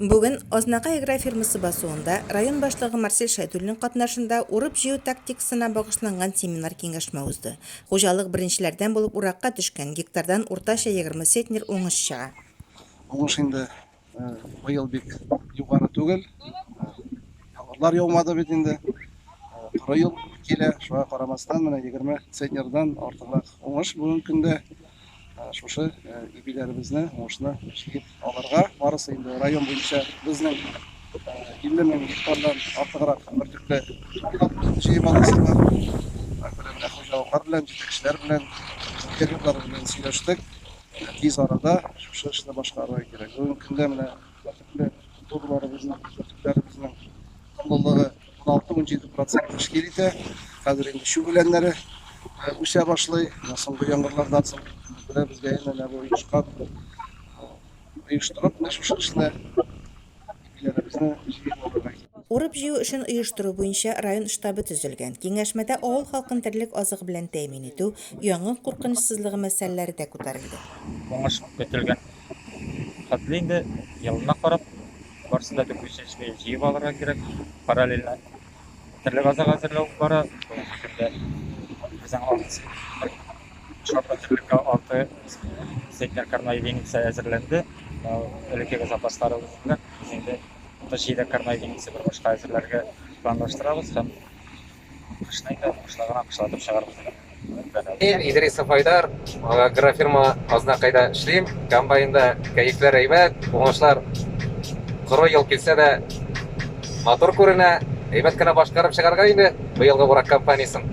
Бүген Азнакай агрофирмасы басуында район башлыгы Марсель Шәйдуллин катнашында урып-җыю тактикасына багышланган семинар-киңәшмә узды. Хуҗалык беренчеләрдән булып уракка төшкән, гектардан уртача 20 центнер уңыш чыга. Уңыш инде быел бик югары түгел. Яңгырлар яумады бит инде. Коры ел килә, шуңа карамастан менә 20 центнердан артыграк уңыш бүгенге көндә. Шушы ипиләребезне, уңышны җыеп алырга. Барысы инде район буенча безнең 50 мең гектардан артыграк бөртекле җыеп аласы бар. Күрә менә хуҗалыклар белән, җитәкчеләр белән, фермерлар белән сөйләштек. Тиз арада шушы эшне башкарырга кирәк. Бүгенге көндә менә бөртекле культураларыбызның, бөртекләребезнең дымлылыгы 16-17 процент тәшкил итә. Хәзер инде чүп үләннәре үсә башлый. Менә соңгы яңгырлардан соң менә безгә инде менә бу оешкан оештырып, менә шушы эшне ипиләребезне җыеп алырга кирәк. Урып-җыю эшен оештыру буенча район штабы төзелгән. Киңәшмәдә авыл халкын терлек азыгы белән тәэмин итү, янгын куркынычсызлыгы мәсьәләләре дә күтәрелде. Уңыш көтелгән хәтле инде, елына карап, барысын да түкми чәчми җыеп алырга кирәк. Параллельно терлек азыгы әзерләү бара. Бүгенге көндә безнең алты шартлы терлеккә 6 центнер корма единица әзерләнде. Элеккеге запасларыбыз белән без инде 37 корма единица бер башка әзерләргә планлаштырабыз һәм кышны инде уңышлы гына кышлатып чыгарбыз дигән өметләнәбез. Мин Идрисов Айдар, агрофирма Азнакайда эшлим. Комбайнда кәефләр әйбәт, уңышлар коры ел килсә дә матур күренә. Әйбәт кенә башкарып чыгарга инде быелгы урак кампаниясен.